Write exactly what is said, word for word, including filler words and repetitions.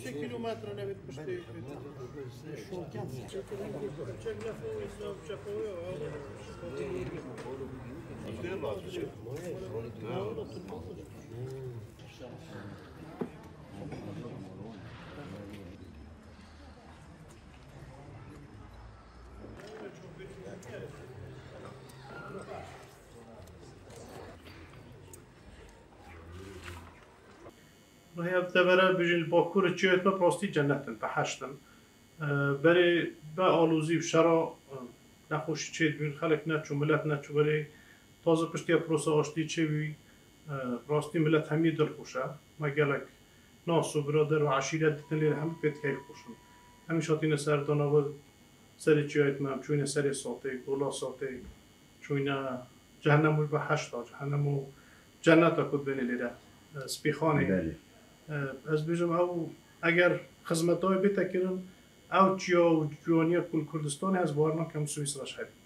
Sê kîlometre newêt piştî. Çek lefo, çek o. Rêya devera bijîn li Bakur çiyayê me rastî cennet in, beheşt in. E, berê be alozî û şera, e, nexweşî çê dibîn, xelk neçû, milet neçû berê. Taze piştî prosa aştî çêbûyî, e, rastî milet hemî dilxweş e. Me gelek nas û birader û eşîret dîtin lê hemî pê keyf xweş in. Em îş hatîne serdana we serê çiyayê me, em çûyîne serê Satê, Gola Satê, çûyîne cehennem û beheşta, cehennem û cenneta ku dibêne lêre, e, Spîxanê. Belê. E, ez bêjim ew eger xizmeta wê bête kirin, ew çiya û ciwaniya ku li Kurdistanê ez bawer nakim Swîsra ji hebî.